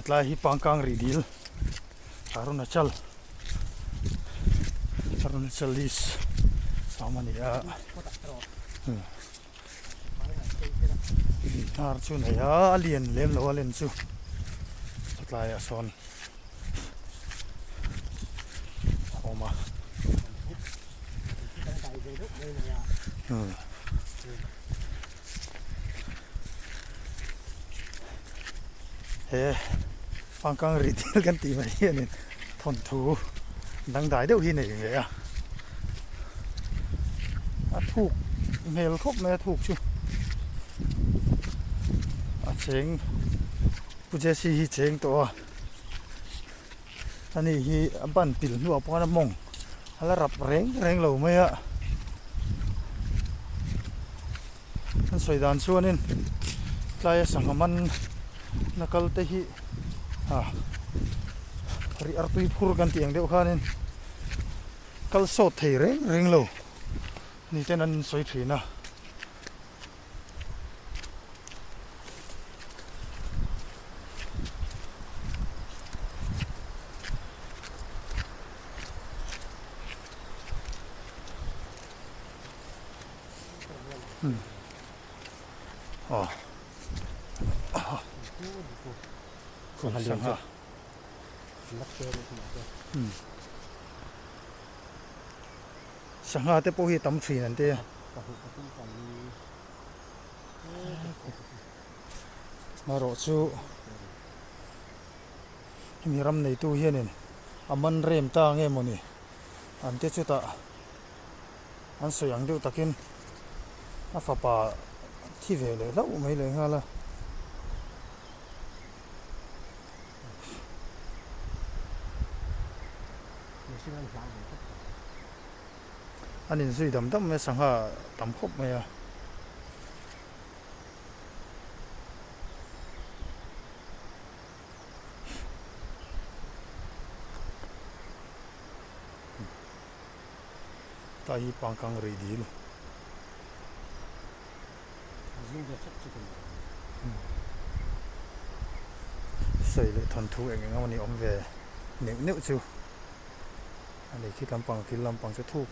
Tlai hi pangkang rih dil Arunachal Arunachal is a awm a ni a hnar chu nei a a lian lem lo a len chu chawtlaiah sawn a awm a. He pangkang rih thil kan tih mai hianin thawnthu dangdai deuh hi nei ve a a thuk hmel khawp mai a thuk chu a cheng Pu Jesse hi cheng tawh a ani hi a ban pil hnuah pawh khan a mawng a la rap reng reng lo mai a an sawi dan chuanin tlaia sangha man na kal te hi ah ri artui phur kan tih ang deuh khanin kal sawt thei reng reng lo ni ten an sawi thin a. Sangha te pawh hi a tam thin an ti a. Marawh chu hemi ram neitu hianin a man rem ta nge mawni an te chutah an sawi ang deuh takin a fapa thi ve leh hlauh mai leh nghal a. An inzui dam dam mai a sangha tam khawp mai a. Tlai hi pangkang rih dil. Sawi leh thawnthu eng eng emaw ni awm ve neuh neuh chu a ni khi lampang thil lampang chu thuk.